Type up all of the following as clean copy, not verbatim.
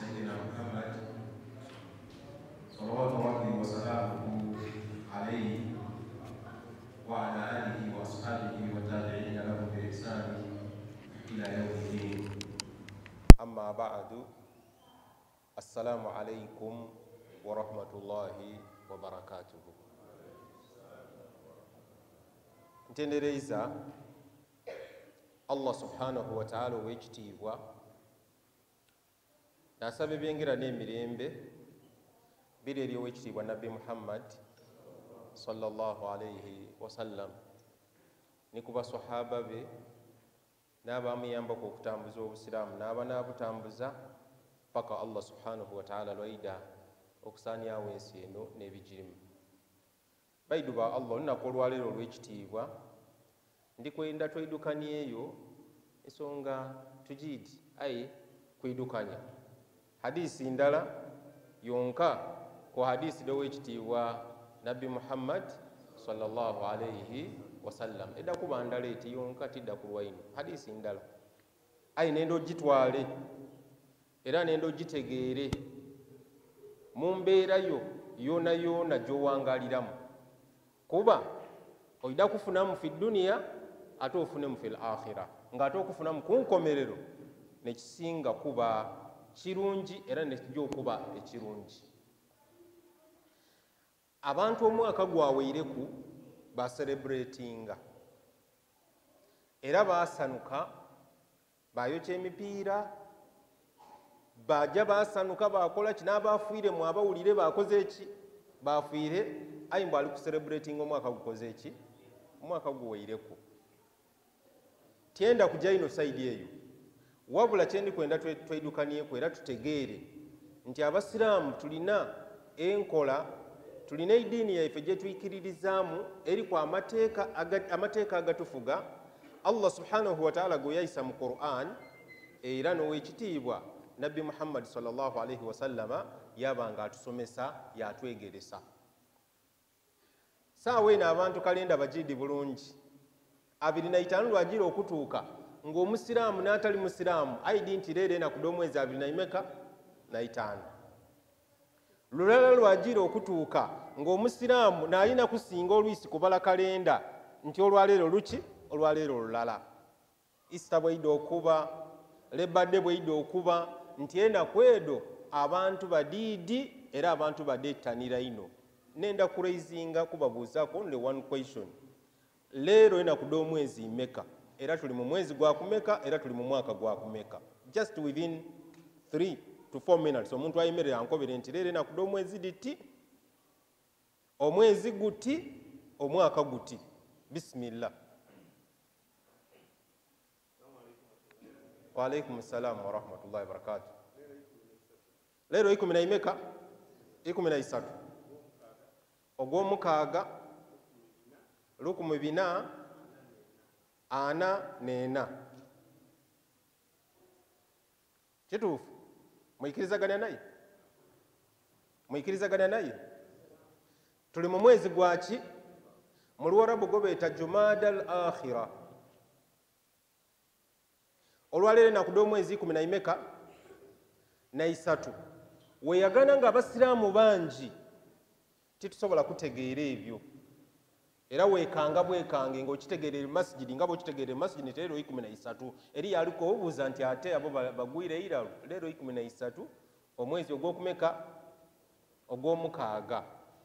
سيدنا محمد صلوات ربي وسلامه عليه وعلى آله وأصحابه والتابعين له بإحسان إلى يوم الدين. أما بعد، السلام عليكم ورحمة الله وبركاته. Ntendereza Allah subhanahu wa ta'ala ow'ekitiibwa, nasaba ebyengera n'emirembe biri eri ow'ekitiibwa Nabbi Muhammad sallallahu alayhi wasallam, ne ku basahaba be n'abamuyambako okutambuza obusiraamu n'abanaabutambuza paka Allah subhanahu wa ta'ala lwaida okusaanyawo ensi eno n'ebigirimu. Baidu ba Allah, olunaku olwaleero olw'ekitiibwa ndikwenda tweidukanyeeyo ensonga tugiidi aye kwidukanya hadisi ndala yonka ku hadisi d'owekitiibwa Nabbi Muhammad sallallahu alayhi wasallam. Edda kuba ndala eti yonka tidda ku lwaino hadisi ndala aye nenda ogitwale era nenda ogitegeere mu mbeera yo yoona yoona gy'owangaliramu, kuba oida kufunamu fi duniya ate ofunemu fil akhira, ng'ate okufunamu ku nkomerero nekisinga kuba kirungi era nekijja okuba ekirungi. Abantu omwaka gwaweireku baserebratinga era basanuka, bayokya emipiira, bajja basanuka, bakola ki, n'abafiire mu abawulire bakoze eki, bafiire ayi mbu ali kuserebratinga omwaka gukoze eki, omwaka guweireku. Tyenda kujja ino sayidi eyo, wabula kyendikwenda tweidukanyeku era tutegeere nti abasiraamu tulina enkola, tulina eddiini yaife gye tuyikiririzaamu eriku amateeka agatufuga Allah subhanahu wa ta'ala gwe yayisa mu Qur'an, era n'owekitiibwa Nabbi Muhammad sallallahu alaihi wasallama yabanga atusomesa yatwegeresa. Saawa eno abantu kalenda bagiidi bulungi, 25 lwagira okutuuka ng'omusiraamu n'atali musiraamu aidi nti leero enaku d'omwezi 25. Lulala lwagira okutuuka ng'omusiraamu n'alina kusinga olwisi kubala kalenda nti olwaleero luki, olwaleero lulala. Easter bw'eidda okuba, Labor Day bw'eidda okuba, nti enaku edo abantu badiidi era abantu badettanira ino. Nenda kuraisinga kubabuuzaako only one question. Leero enaku d'omwezi mmeka? Era tuli mu mwezi gwa kumeka? Era tuli mu mwaka gwa kumeka? Just within 3 to 4 minutes omuntu ayimerera ankobere nti leero enaku d'omwezi diti, omwezi guti, omwaka guti. Bismillah. Wa alaikum salam wa rahmatullahi wa barakatuh. Leero 14 13 ogw'omukaaga 1444. Kituufu? Mwikirizaganya naye? Mwikirizaganya naye? Tuli mu mwezi gwaki? Mu Luwarabu gwe Jumada al akhira. Olwaleero enaku d'omwezi 13. Weeyagana ng'abasiraamu bangi titusobola kutegeera ebyo, era weekanga bwekange ng'okitegeera masjidi nga bw'okitegeera masjidi nti leero 13. Eri yaliko obuuza nti ate abo bagwire eiralu leero 13 omwezi ogw'okumeka, ogw'omukaaga.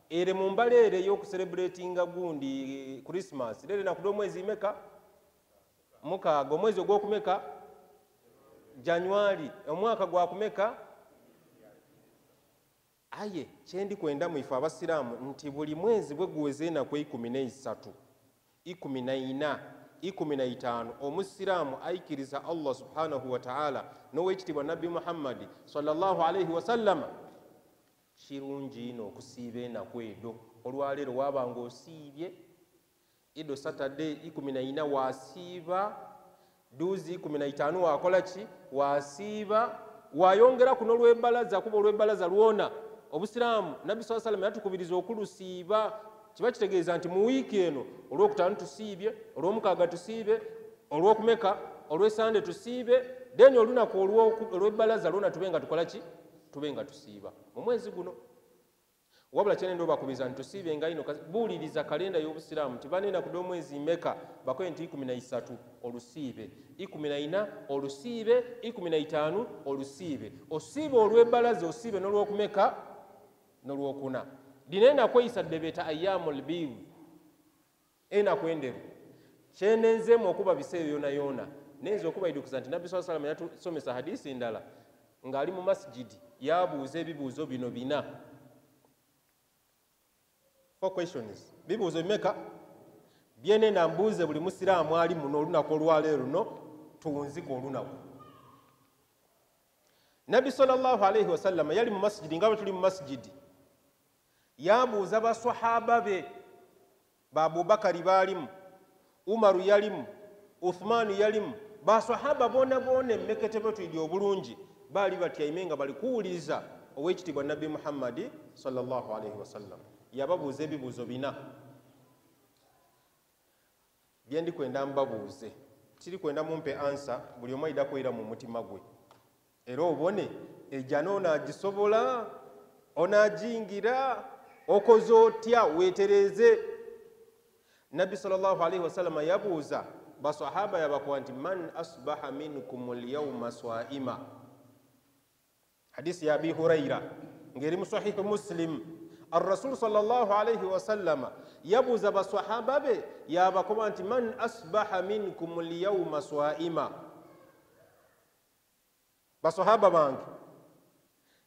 Ere mu mbala ere ey'okuserebratinga gundi Christmas, leero enaku d'omwezi meka? Mukaaga. Omwezi ogw'okumeka? Januari. Omwaka gwakumeka? Aye kyendikwenda mu ife abasiraamu nti buli mwezi bwe guweza enaku 13, 14, 15 omusiraamu ayikiriza Allah subhanahu wa ta'ala n'owekitiibwa Nabbi Muhammad sallallahu alaihi wasallama, kirungi ino okusiiba enaku edo. Olwaleero waabanga osiibye ido Saturday 14 wasiiba, duzi 15 wakola ki, wasiiba, wayongera kuno olw'ebbalaza, kuba olw'ebbalaza lwona obusiraamu Nabbi sallallahu alaihi wasallam yatukubiriza okulusiiba. Kiba kitegeeza nti mu wiiki eno olwokutaano tusiibye, olwomukaaga tusiibe, olwokumeka olwesande tusiibe, then olunaku olw'ebbalaza lwona tube nga tukola ki? Tube nga tusiiba mu mwezi guno. Wabula kyene bakubiza nti tusiibe nga ino buuliriza kalenda y'obusiraamu nti banena ku mwezi meka bakoye nti 13 olusiibe, 14 olusiibe, 15 olusiibe. Osiibe olw'ebbalaza, osiibe n'olwokumeka n'olwokuna. Dino kweyisa debeta ayyamul biid, enaku enderu. Kyenenzeemu okuba biseera yona yona nenze okubayidukiza nti Nabbi sallallahu alayhi wasallam yatusomesa hadisi ndala ng'ali mu masjidi yabuuza ebibuuzo bino bina. 4 questions. Bibuuzo bimeka byenenda mbuuze buli musiraamu ali muno olunaku olwaleero luno tuwunzika olunaku. Nabbi sallallahu alayhi wasallam yali mu masjidi nga bwe tuli mu masjidi, yabuuza baswahaba be ba Abubakari baalimu, Umaru yalimu, Uthmanu yalimu, baswahaba boona boona emmekete betwidi obulungi baali batyaime nga bali kuwuliriza ow'ekitiibwa Nabbi Muhammadi sallallahu alayhi wasallam. Yababuuza ebibuuzo bina byendikwenda mbabuuze, kirikwenda mumpe ansa buli omu ayida kwera mu mutima gwe era obone ejjana onaagisobola, onaajingira, okoze otya, weetereeze. Nabbi sallallahu alayhi wasallam yabuuza basahaba yabakuwa nti man asbaha minkum alyawma swaima. Hadisi ya Abi Huraira ngeri mu Sahihu Muslim. Ar-Rasul sallallahu alayhi wasallam yabuuza basahaba be yabakuba nti man asbaha minkum alyawma swaima. Basahaba bange,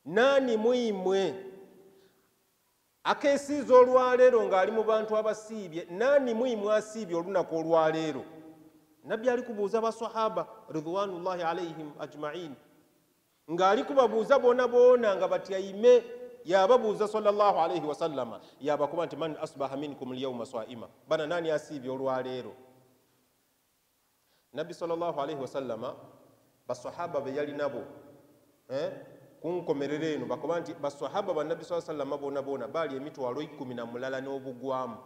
nani muimwe akesiiza olwaleero ng'ali mu bantu abasiibye? Nani muimwe asiibye olunaku olwaleero? Nabbi ali kubuuza basahaba ridwanullahi alayhim ajma'in, ng'ali kubabuuza boona boona nga batyaime. Yababuuza sallallahu alayhi wasallama yabakuba nti man asbaha minkum alyawma swaima, bana nani asiibye olwaleero? Nabbi sallallahu alayhi wasallama basahaba be yali nabo kunkomerero eno bakuba nti basahaba ba Nabbi sallallahu alayhi wasallama boona boona baali emitwalo 11 n'obugwamu,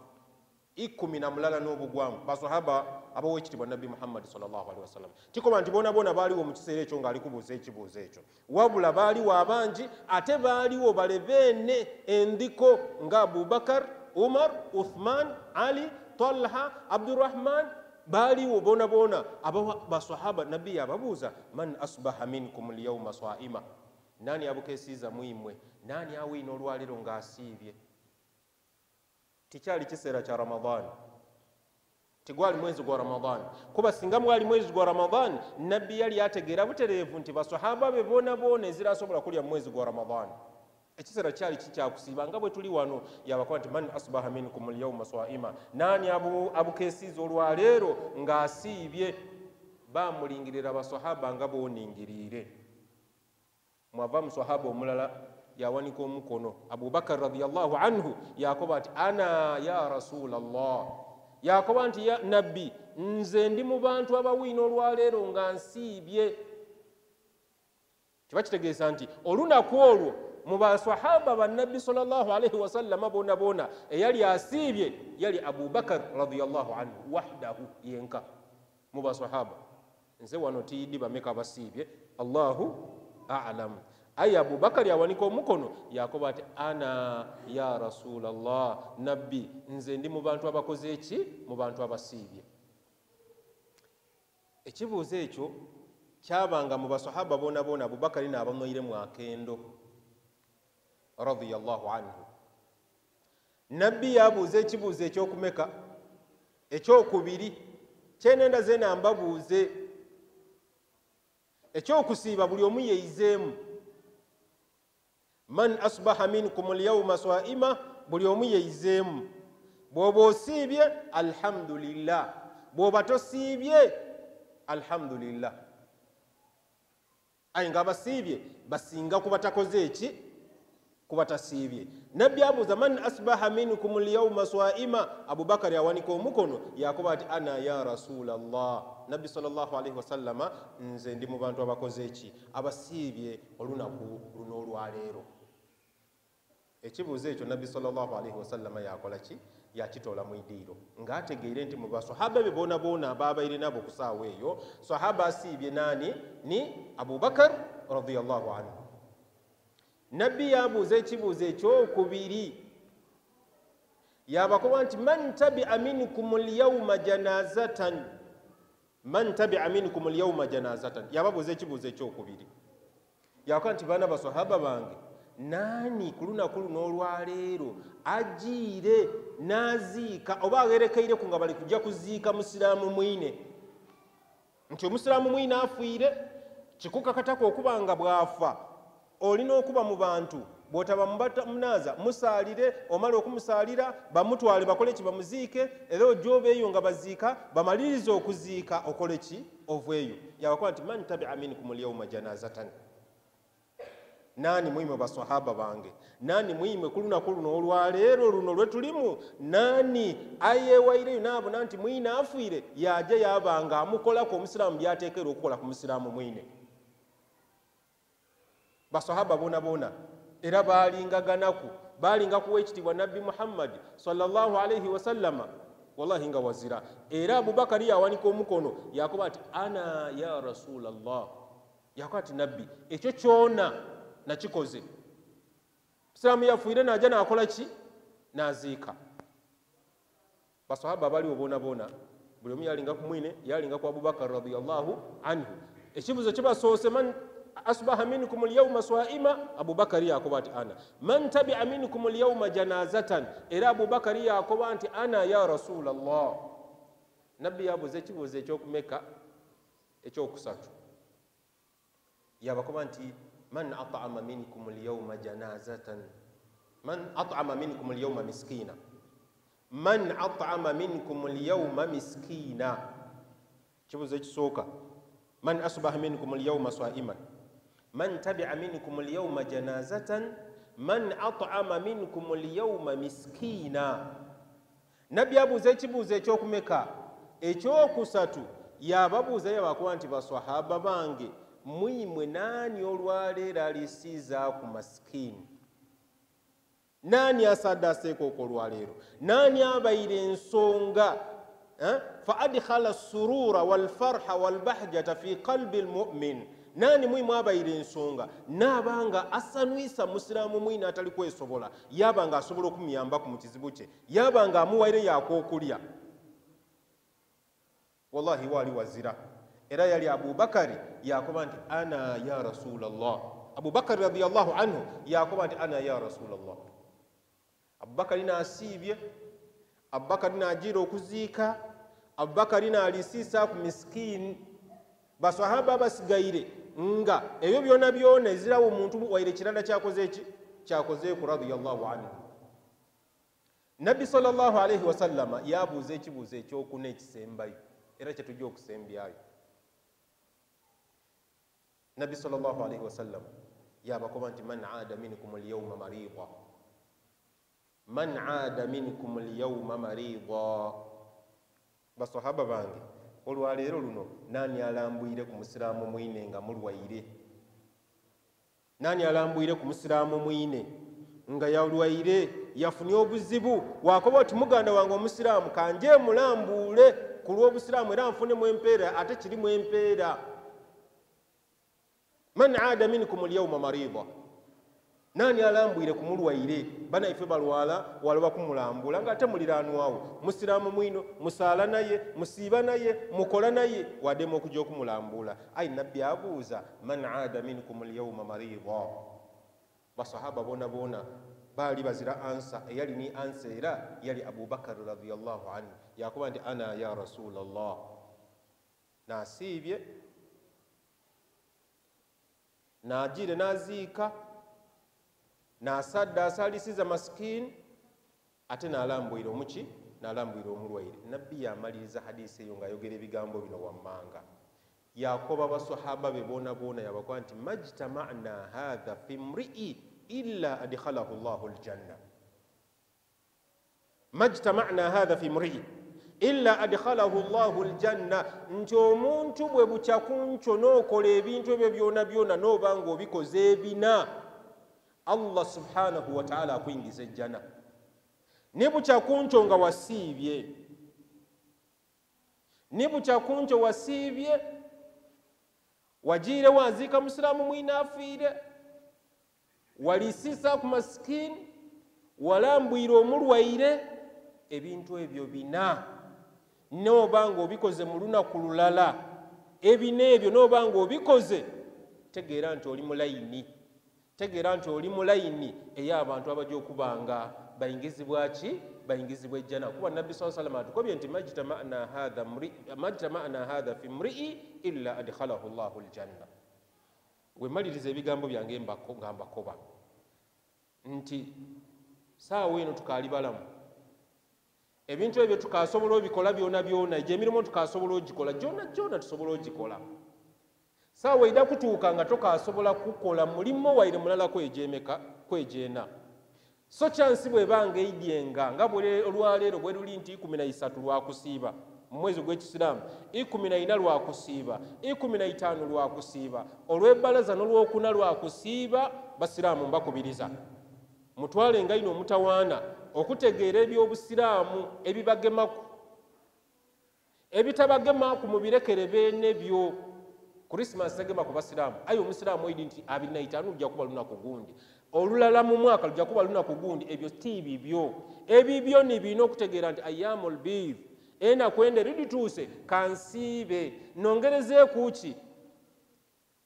11 n'obugwamu, basahaba ab'owekitiibwa Nabbi Muhammad sallallahu alaihi wasallam. Tikoba nti boona boona baaliwo mu kiseera ekyo ng'ali kubuuza ekibuuzo ekyo, wabula baaliwo abangi ate baaliwo balebeene endiko nga Abubakar, Umar, Uthman, Ali, Talha, Abdurrahman, baaliwo boona boona aba basahaba. Nabbi yababuuza man asbaha minkum alyawma swaima, nani abukeesiiza muimwe, nani awiina olwaleero ng'asiibye? Tikyali kiseera kya Ramadhani, tigwali mwezi gwa Ramadhani. Kuba singa mwali mwezi gwa Ramadhani, Nabbi yali ategeera butereevu nti basahaba be boona boona ezirasobola kulya mu mwezi gwa Ramadhani. Ekiseera kyali kikyakusiiba nga bwe tuli wano. Yabakuba nti man asbaha minkum alyawma swaima, nani abukeesiiza olwaleero ng'asiibye? Baamulingirira basahaba nga booningiriire. Mwava musahaba omulala yawanika omukono, Abubakar radiyallahu anhu yakoba nti ana ya Rasulallah, yakoba nti ya Nabbi, nze ndi mu bantu abawiina olwaleero nga nsiibye. Kiba kitegeeza nti olunaku olwo mu basahaba ba Nabbi sallallahu alayhi wasallama boona boona eyali asiibye yali Abubakar radiyallahu anhu wahdahu yenka mu basahaba. Nze wano tiyidi bameka basiibye, Allahu a'lam. Ayi Abubakari awanika omukono yakoba ati ana ya Rasulallah, Nabbi, nze ndi mu bantu abakoze eki? Mu bantu abasiibye. Ekibuuzo ekyo kyabanga mu basahaba boona boona Abubakari n'abanoiremu akendo radiyallahu anhu. Nabbi yabuuza ekibuuzo ekyokumeka ekyokubiri kyenenda zena mbabuuze ekyokusiiba buli omu yeyizeemu. Man asbaha minkum alyawma swaima, buli omu yeyizeemu. Bw'oba osiibye alhamdulillah, bw'oba tosiibye alhamdulillah. Aye nga abasiibye basinga kuba takoze eki? Kuba tasiibye. Nabbi abuuza man asbaha minkum alyawma swaima, Abubakari awanika omukono yakoba ati ana ya Rasulallah, Nabbi sallallahu alayhi wasallama, nze ndi mu bantu abakoze eki? Abasiibye olunaku luno olwaleero. Ekibuuzo ekyo Nabbi sallallahu alayhi wasallama yakola ki? Yakitoola mu idiiro ng'ategeire nti mu basahaba be boona boona ababaire nabo ku ssaawa eyo sahaba asiibye nani? Ni Abubakar radiyallahu anhu. Nabbi yabuuza ekibuuzo ekyokubiri, yabakoba nti man tabi'a minkum al-yawma janazatan, man tabi'a minkum al-yawma janazatan. Yababuuza ekibuuzo ekyokubiri, yakoba nti baana basahaba bange, nani ku lunaku luno olwaleero ajiire n'aziika oba awerekeireku nga bali kujja kuziika musiraamu mwine, nti omusiraamu mwine afiire, kikukakatako okuba nga bw'afa olina okuba mu bantu, bw'otaba munaaza musaalire, omala okumusaalira bamutwale bakole ki, bamuziike, era ojja obeeyo nga baziika, bamalirize okuziika okole ki, oveeyo. Yabakoba nti man tabi'a minkum al-yawma janazatan, nani mwimwe basahaba bange, nani mwimwe ku lunaku luno olwaleero luno lwe tulimu, nani ayewaireyo n'abona nti mwine afiire, yaja yabanga amukolako omusiraamu by'ateekerwa okukola ku musiraamu mwine. Basahaba bona bona era balingaganaku, balinga kuwa ekitiibwa Nabbi Muhammad sallallahu alaihi wasallama, wallahi nga wazira. Era Abubakari yawanika omukono yakoba ati ana ya Rasulallah, yakoba ati Nabbi ekyo kyona nakikoze, musiraamu yafiire naja nakola ki, naziika. Basahaba baliwo bona bona, buli omu yalinga ku mwine, yalinga ku Abubakar radiyallahu anhu. Ekibuuzo kibasoose, man asbaha minkum al-yawma swaima, Abubakar yakoba ati ana. Man tabi'a minkum al-yawma janazatan, era Abubakar yakoba nti ana ya Rasulallah. Nabbi yabuuza ekibuuzo ekyokumeka, ekyokusatu, yabakoba nti man at'ama minkum al-yawma janazatan, man at'ama minkum al-yawma miskina, man at'ama minkum al-yawma miskina. Kibuuzo ekisooka, man asbaha minkum al-yawma swa'iman, man tabi'a minkum al-yawma janazatan, man at'ama minkum al-yawma miskina. Nabbi abuuza ekibuuzo ekyokumeka, ekyokusatu, yababuuza yabakuba nti baswahaba bange, mwimwe nani olwaleero alisiiza ku masikini, nani asaddaseeko olwaleero, nani abaire ensonga fa adkhala surura walfarha walbahjata fi qalbi almu'min, nani mwimwe abaire ensonga naabanga asanwisa musiraamu mwine atali kwesobola, yabanga asobola okumuyambaku mu kizibu kye, yabanga amuwaire yakookulya. Wallahi wali wazira. Era yali Abubakari yakoba nti ana ya Rasulallah. Abubakari radiyallahu anhu yakoba nti ana ya Rasulallah. Abubakari n'asiibye, Abubakari n'ajiira okuziika, Abubakari n'alisiisa ku miskiini. Basahaba basigaire nga ebyo byona byona ezirawo omuntu waire kirala kyakoze eki, kyakozeeku radiyallahu anhu. Nabbi sallallahu alaihi wasallama yabuuza ekibuuzo ekyokuna ekisembayo, era kyetujja okusembyayo. Nabbi sallallahu alaihi wasallam yabakoba nti man aada minkum al-yawma marida, man aada minkum al-yawma marida. Basahaba bange, olwaleero luno nani alambwire ku musiraamu mwine nga mulwaire, nani alambwire ku musiraamu mwine nga yalwaire, yafunye obuzibu, wakoba oti muganda wange omusiraamu kanje mulambuule ku lw'obusiraamu era nfunemu empeera, ate kirimu empeera. Man aada minkum al-yawma marida, nani alambwire ku mulwaire, banaife balwala waloba kumulambula nga ate muliraanwawo musiraamu mwino, musaala naye, musiiba naye, mukola naye, waddemu okujja okumulambula. Ayi Nabbi abuuza man aada minkum al-yawma marida. Basahaba bona bona baali bazira ansa, eyali ni ansa era yali Abubakar radiyallahu anhu, yakuba nti ana ya Rasulallah, nasiibye, najiire naziika, nasadda asalisiza masikini, ate nalambwire omuki, nalambwire omulwaire. Nabbi yamaliriza hadisi eyo ng'ayogera ebigambo bino wammanga, yakoba basahaba be bona bona, yabakoba nti majtama'na hadha fi mri'i illa adkhalahu Allahu aljanna, majtama'na hadha fi mri'i illa adkhalahu Allahu aljanna, nti omuntu bwe bukya kunkyo n'okola ebintu ebyo byona byona n'oba ng'obikoze ebina, Allah subhanahu wa ta'ala akuyingiza ejjana. Ne bukya kunkyo nga wasiibye, ne bukya kunkyo wasiibye, wajiire waziika musiraamu mwine afiire, Walisisa ku masikini, walambwira omulwaire, ebintu ebyo bina n'oba ng'obikoze mu lunaku lulala, ebina ebyo n'oba ng'obikoze, tegeera nti oli mulayini, tegeera nti oli mulayini ey'abantu abajja okubanga bayingizibwa ki? Bayingizibwa ejjana. Kuba Nabbi sallallahu alayhi wasallam atukobye nti majtama'na hadha fi mri'i illa adkhalahu Allahu aljanna. Wemaliriza ebigambo byange nga mbakoba nti saawa eno tukaali balamu, ebintu ebyo tukasobola obikola byona byona, egyo emirimu tukasobola ogikola gyona gyona, tusobola ogikola. Saawa ejja kutuuka nga tokasobola kukola mulimu waire mulala kwegyemeka kwegyena. So kyansi bw'ebanga eidyenga nga olwaleero bwe luli nti 13 lwakusiiba mu mwezi gw'ekisiraamu, 14 lwakusiiba, 15 lwakusiiba, olw'ebbalaza n'olwokuna lwakusiiba. Basiraamu mbakubiriza mutwale nga ino omutawaana okutegeera ebyobusiraamu ebibagemaku, ebitabagemaku mubirekere beene byo. Christmas tegema ku basiraamu, aye omusiraamu oidi nti 25 lujja kuba lunaku gundi, olulala mu mwaka lujja kuba lunaku gundi, ebyo ti bibyo. Ebibyo ni birina okutegeera nti ayyamul bidh, enaku ende ridituuse kansiibe nongerezeeku ki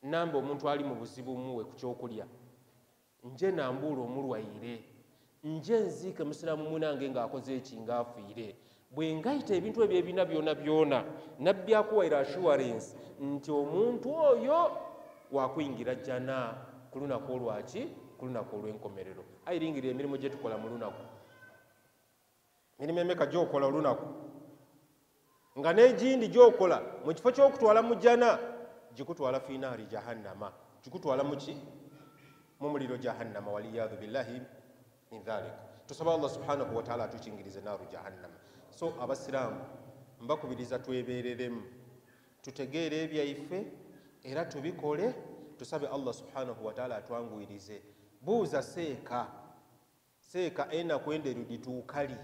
namba omuntu ali mu buzibu muwe ku kyokulya, nje nambuula omulwaire, nje nziike musiraamu munange ng'akoze eki ng'afiire. Bwe ngayita ebintu ebyo ebina byona byona, Nabbi akuwaire assurance nti omuntu oyo wakuyingira jjana ku lunaku olwaki? Ku lunaku olw'enkomerero. Ayiringirira emirimu gye tukola mu lunaku, mirimu emeka gy'okola olunaku, nga n'egindi gy'okola mu kifo ky'okutwala mu jjana gikutwala fi naari jahannama, gikutwala muki? Mu muliro jahannama, waliyadhu billahi min dhalik. Tusaba Allah subhanahu wa ta'ala atukingirize naaru jahannama. So abasiraamu mbakubiriza twebereremu, tutegeere ebyaife era tubikole, tusabe Allah subhanahu wa ta'ala atwanguyirize. Buuza seeka, seeka enaku enderu dituukali,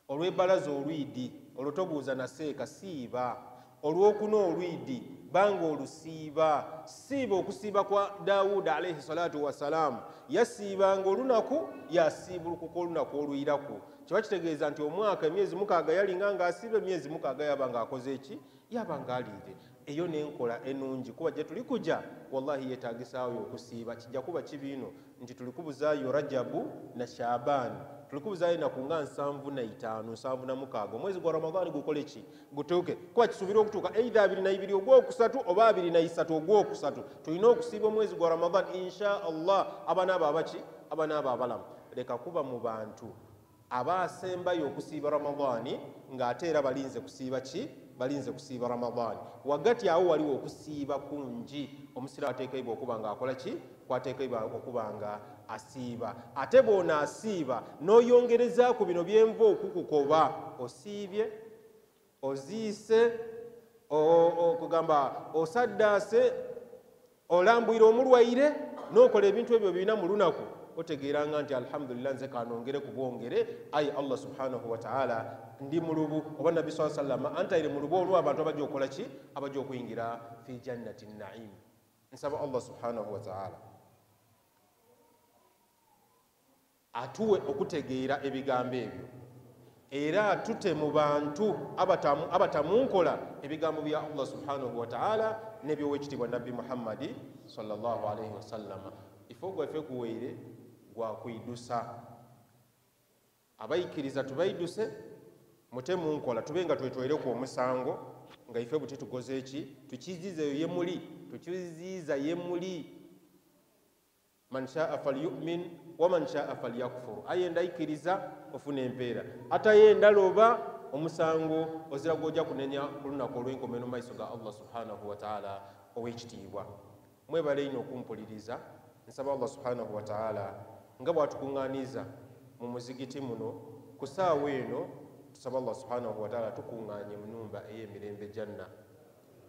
olw'ebbalaza olwidi olwo tobuuza na seeka, siiba. Olwokuna olwidi banga olusiiba, siiba okusiiba kwa Dawuda alayhi salatu wassalaamu, yasiibanga olunaku yasiibulukuka olunaku olwiraku. Kiba kitegeeza nti omwaka emyezi 6 yalinga ng'asiiba, emyezi 6 yaba ng'akoze eki? Yaba ng'aliire. Eyo n'enkola ennungi, kuba gye tuli kujja wallahi yeetaagisaayo okusiiba. Kijja kuba kibi ino nti tuli kubuzaayo Rajabu na Shaabani, tuli kubuzaayo ennaku nga 75 76, omwezi gwa Ramadhaani gukole ki? Gutuuke. Kuba kisuubirwa okutuuka either 22 ogwokusatu oba 23 ogwokusatu, tulina okusiiba omwezi gwa Ramadhaani insha Allah. Abanaaba abaki? Abanaaba abalamu. Leka kuba mu bantu abaasembayo okusiiba Ramadhaani ng'ate era balinze kusiiba ki? Balinze kusiiba Ramadhaani. Wagati awo waliwo okusiiba kungi omusiraamu ateekeibwa okuba ng'akola ki? Kwateekeibwa okuba nga asiiba. Ate bw'onaasiiba n'oyongereza ku bino byenva okukukoba, osiibye, oziise, okugamba osaddaase, olambwire omulwaire, n'okola ebintu ebyo birina mu lunaku, otegeeranga nti alhamdulillah nze kanongere ku bwongere, ayi Allah subhanahu wa ta'ala ndi mu lubu, oba Nabbi sallallahu alayhi wasallam antaire mu lubu olw'abantu abajja okukola ki? Abajja okuyingira fi jannati na'im. Nsaba Allah subhanahu wa ta'ala atuwe okutegeera ebigambo ebyo, era atute mu bantu abatamunkola ebigambo bya Allah subhanahu wa ta'ala n'ebyowekitiibwa Nabbi Muhammadi sallallahu alayhi wasallam. Ife ogwaffe guweire gwakwidusa, abayikiriza tubaiduse, mute munkola, tube nga twetwaireku omusango nga ife buti tukoze eki? Tukiziizeyo ye muli, tukiziiza ye muli. Man shaa falyumin wa man shaa falyakfur, ayenda ikiriza ofuna empeera, atayenda loba omusango ozira gw'ojja kunenya ku lunaku olw'enkomerero mu maiso ga Allah subhanahu wa ta'ala ow'ekitiibwa. Mwebale nnyo okumpuliriza. Nsaba Allah subhanahu wa ta'ala nga bw'atukuŋŋaaniza mu muzigiti muno ku ssaawa eno, tusaba Allah subhanahu wa ta'ala tukuŋŋaanye mu nnyumba ey'emirembe janna.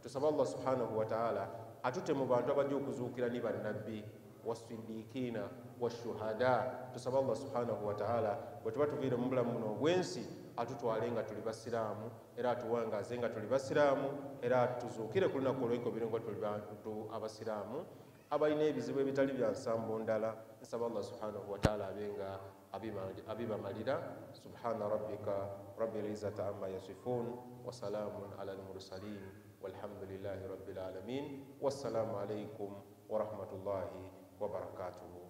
Tusaba Allah subhanahu wa ta'ala atute mu bantu abajja okuzuukira ni bannabbi wasiddiikiina washuhada. Tusaba Allah subhanahu wa ta'ala bwe tuba tuviire mu bulamu buno obw'ensi atutwale nga tuli basiraamu, era atuwangaaze nga tuli basiraamu, era tuzuukire ku lunaku olw'enkomerero nga tuli bantu abasiraamu. Abalina ebizibu ebitali bya nsambo ndala, nsaba Allah subhanahu wataala abe nga abibamalira. Subhana rabbika rabbil izzati amma yasifun wasalamun ala almursalin walhamdulillahi rabbil alamin. Wassalamu alaikum warahmatullahi wabarakatuhu.